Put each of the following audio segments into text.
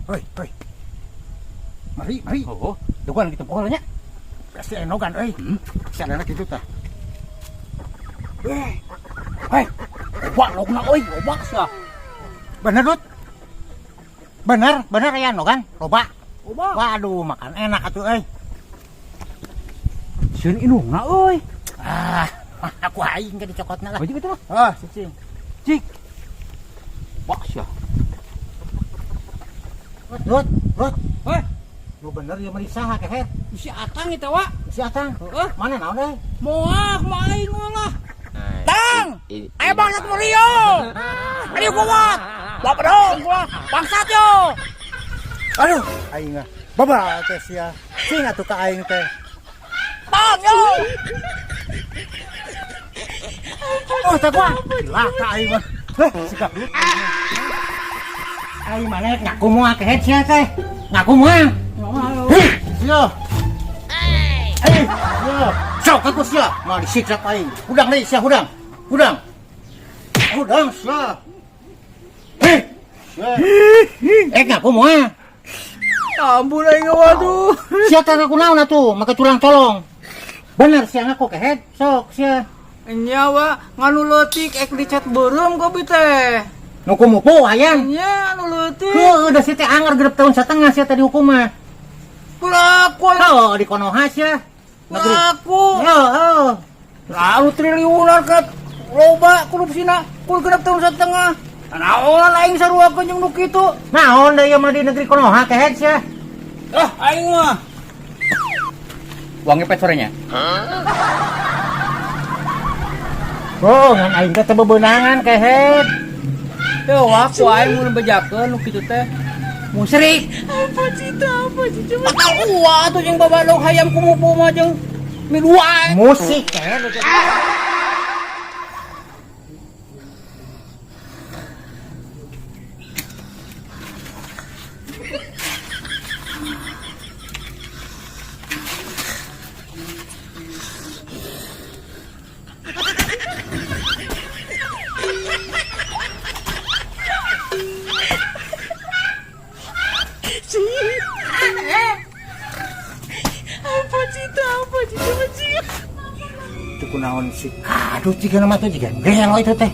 Hoi, hoi. Mari, mari. Oh, dugan gitu pokoknya. Pasti enogan euy. Si anak kitu tah. Eh. Hei, loba logna euy, loba sia. Bener, Dut. Bener, bener aya enogan, loba. Loba. Waduh, makan enak atuh euy. Sieun indungna euy. Ah, aku aing ke dicokotna lah. Baju gitu lah. Ah, cicing. Cik. Wah sia. Dut, Dut. Hei, Nu bener ya meri saha keher? Si Atang itu wa. Si Atang. Heeh. Mana naon euy? Moak mah aing lah. Tang! Ayo bangsat Rio. Ayo kuat. Bapak dong gua. Bangsat yo. Aduh, aing ah. Baba teh sia. Sing atuh ka aing teh. Tang yo. Oh, teh gua. Cilaka aing mah. Heh, sikap dulu. Aing mana ngaku moal kehed sia teh. Ngaku moal. Hih, sia. Eh, sia. Sok aku sia, mau disiksa aing. Hudang deui sia, hudang. Hudang. Hudang sia. Hih. Sia. Eh, ngaku moal. Ampun aing waduh. Sia teh ngaku naon atuh, make curang colong. Bener sia ngaku kehed, sok sia. Nya wa nganu leutik ek dicat beureum kopi teh. Nu kumupu hayang. Nya anu leutik. Heuh, da sia teh anger 6,5 tahun sia teh dihukum mah. Pulaku Oh, di Konoha sia. Negeri. pulaku. Heeh. Lalu triliunan ke loba korupsina kul 6,5 tahun. Naon aing saruakeun jeung nu kitu. Naon da ieu mah di negeri Konoha kehed sia. Ah, aing mah. Uang ngepet sorenya. Oh, ngan aing teh teu bebeunangan kehed. Teu waku aing mun bejakeun nu kitu teh. Musrik. Apa cita apa cita? Bakal uwa atuh jeung babalong hayam kumupu mah jeung miluan. Musik kehed. Apa cita apa cita apa cita? Itu kunaon si kadut jiga nama teh jiga gelo itu teh.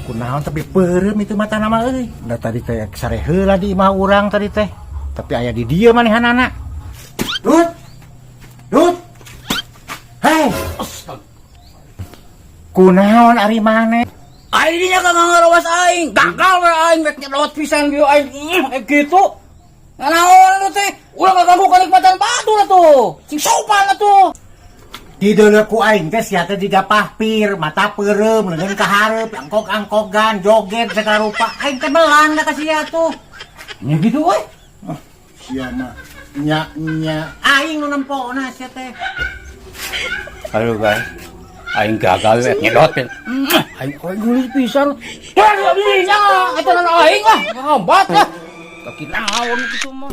Kunaon tapi peureum itu mata nama euy. Da tadi teh sare heula di imah urang tadi teh. Tapi aya di dieu manehanana. Dut. Dut. Hei. Astaga. Kunaon ari maneh? Aing dinya ka ngarawas aing, gagal we aing rek nyedot pisan kieu aing kitu. Naon lu teh? Ulah ngaganggu kanikmatan batur atuh. Sing sopan atuh. Dideuleu ku aing teh sia teh jiga pahpir, mata peureum, leungeun ka hareup, angkog-angkogan, joget segala rupa. Aing teh belang da ka sia tuh. Nya gitu we. Oh, sia mah nya nya aing nu nempona sia teh. Halo guys. Aing gagal we nyedot. Aing koe geulis pisan. Tah dinya eta aing ah, ngambat ah. Kaki naon kitu mah.